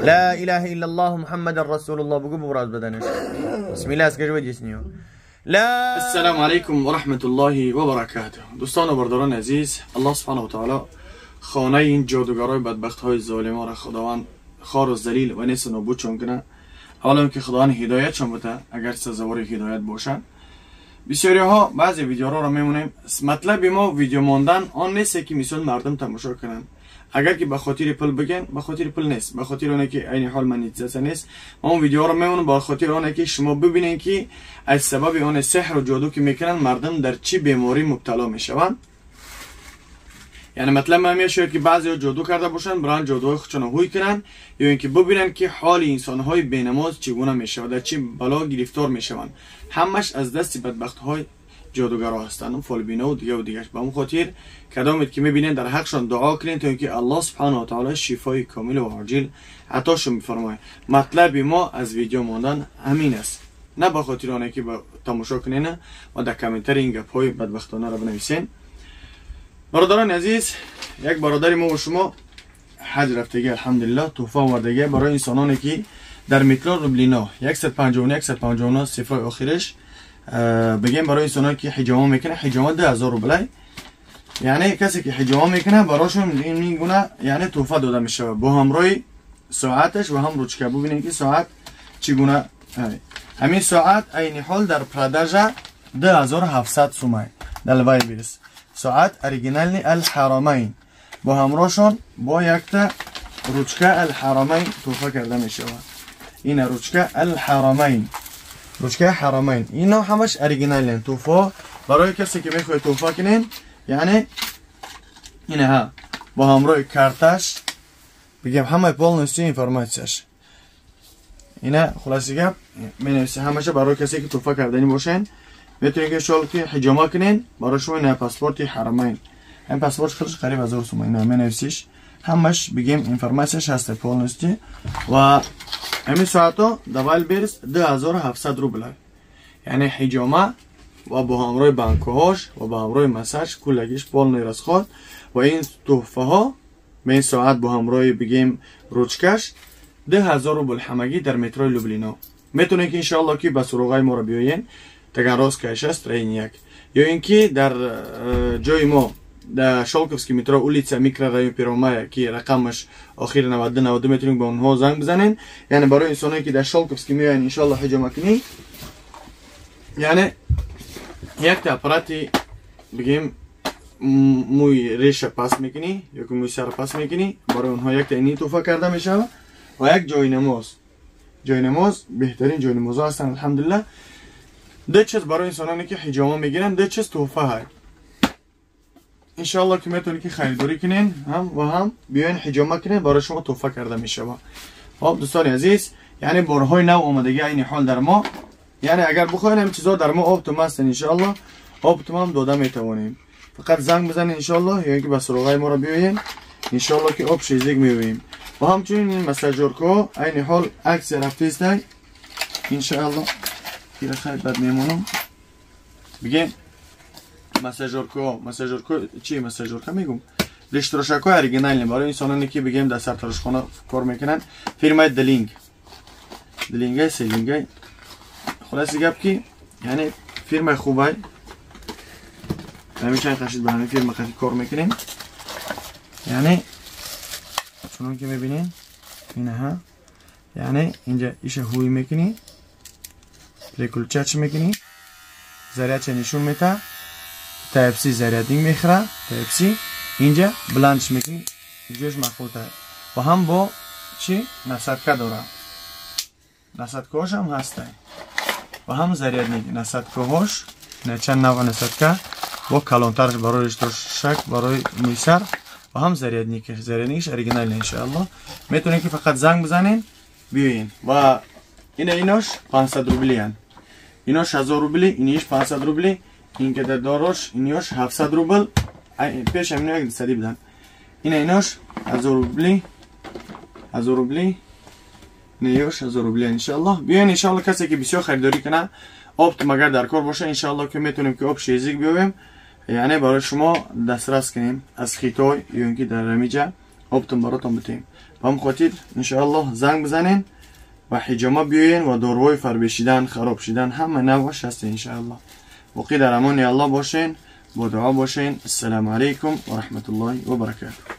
لا اله الا الله محمد رسول الله. بگو براز بدنش. بسم الله اسکش وجسنیو. لا السلام علیکم و رحمت الله و برکاته. دوستان و برادران عزیز، الله سبحانه و تعالی خانه این جادوگرای بدبخت های ظالما را خداوند خار و ذلیل و نیست و نابودشون کنه. اولا که خداوند هدایتشون بده اگر سزاوار هدایت باشن. بسیاری ها بعضی ویدیوها را میمونیم. مطلب ما ویدیو ماندن آن نیست که مثلا مردم تماشا کنن. اگر که به خاطر پول بگن، به خاطر پول نیست، به خاطر اونه که عین حال منیتزه نیست. ما اون ویدیو رو میمونم به خاطر اونه که شما ببینین که از سبب اون سحر و جادو که میکنن مردم در چی بیماری مبتلا میشوند. یعنی مطلب ما میشه که بعضی جادو کرده باشن، بران جادوهای خودشون هوی کنن، یا اینکه ببینن که حال انسان‌های بی‌نماز چگونه میشه و در چی بلا گرفتار میشوند. همش از دست بدبخت‌های جادوگرا هستند و فالبینا و دیگه و دیگهش. به اون خاطر کدامت که میبینن در حقشان دعا کنین تا اینکه الله سبحانه و تعالی شفای کامل و عاجل عطاشون بفرمایه. مطلب ما از ویدیو ماندن همین است، نه به خاطر آنه که تماشا کنین و در کامنتر این گپ‌های بدبختانه را بنویسین. برادران عزیز، یک برادر ما و شما حج رفتگی الحمدلله تحفه آوردگی برای انسانانی که در مترو روبلینا 151 159 صفر آخرش بگیم برای انسانایی که حجامه میکنه، حجامه 2000 روبل، یعنی کسی که حجامه میکنه براشون این گونه یعنی تحفه داده میشه با همراه ساعتش و هم روچکه. ببینید که ساعت چگونه. همین ساعت عین حال در продажа 2700 سومای در Wildberries. ساعت оригинальный الحرمین با همراهشون با یک تا ручка الحرمین تحفه کرده میشه. این ручка الحرمین، ручка حرمین، اینا همش оригинал تحفه برای کسی که میخواد تحفه کنین. یعنی اینها با همراه کارتش بگم همه полностью информация ش. اینا خلاصی گپ مینویسه همش برای کسی که تحفه کردنی باشین. میتونین که شال که حجامه کنین برای شما اینا پاسپورت حرمین. این پاسپورت خودش قریب 1000 سوم. اینا مینویسیش همش بگیم информация ش هست полностью. و همین ساعتو در Wildberries 2700 روبل، یعنی حجامه و با همراه بانکهاش و با همراه مساج کلگیش полный расход. و این تحفه ها به این ساعت با همراه بگیم ручка ش 2000 روبل همگی در متروی لوبلینا. میتونین که انشاءالله که به سراغای ما رو بیاین Таганрогская 6 строение 1, یا اینکه در جای ما در Щёлковский метро улица микрорайон 1 мая که رقمش آخر 92 92 میتونین با اونها زنگ بزنین. یعنی برای انسانایی که در Щёлковский میاین انشاءالله حجامه کنی، یعنی یک تا аппарат ی بگیم موی ریشه پس میکنی یا که موی سر پس میکنی، برای اونها یک تا اینی تحفه کرده میشه و یک جای نماز. جای نماز بهترین جای نماز هستن الحمدلله. ده چیز برای انسانانی که حجامه میگیرن، ده چیز تحفه های انشاءالله که میتونی که خریداری کنین هم و هم بیاین حجامه کنین، برای شما تحفه کرده میشه. خب دوستان عزیز، یعنی بارهای نو آمدگی عین حال در ما، یعنی اگر بخواین هم چیزا در ما оптом هستن انشاءالله оптом هم داده میتوانیم. فقط زنگ بزنین انشاءالله یا اینکه به سراغای ما رو بیاین انشاءالله که آب شیزیک میبینیم. و همچنین این массажёрка عین حال عکس رفته است انشاءالله. خیر خیر بد میمونم بگیم массажёрка. Массажёрка چی؟ массажёрка میگم ریشتراشکای оригинальный برای انسانانی که بگیم در سرتراشخانه کار میکنن. فیرمای دلینگ، دلینگ سیلینگ. خلاص گپ که یعنی فیرمای خوبه. همین چند قشید به همین فیرما قطعی کار میکنیم. یعنی چون که میبینین اینها، یعنی اینجا ایشه هوی میکنی، переключать میکنی، зарядча نشون میده، Type-C зарядник میخوره، Type-C اینجا بلندش میکنی جوش مخلوطه و هم با چی насадка داره، насадка هاش هم هسته و هم зарядник насадка هاش چند نوع насадка با کلانترش برای ریشتراشک برای موی سر و هم зарядник ش. зарядник ش оригинал انشاءالله. میتونین که فقط زنگ بزنین بیاین. و ایناش 500 روبلی هن، ایناش 1000 روبلی، اینیش 500 روبلی، این که در داراش اینیاش 700 روبل. پیش هم اینو یک صدی بدن. ایناش 1000 روبلی، 1000 روبلی، اینیاش 1000 روبلی انشاءالله. بیاین انشاءالله کسی که بسیار خریداری کنه оптом مگر در کار باشه انشاءالله که میتونیم که آب شیزیک بیایم، یعنی برای شما دسترس کنیم از خیتای یا اینکه در رمیجه آبتون براتون بتیم. به هم خاطر انشاءالله زنگ بزنین و حجامه بیاین و داروهای فربه خراب شدن همه نوعش هست انشاءالله. باقی در امان الله باشین، با دعا باشین. السلام علیکم و رحمت الله و برکاته.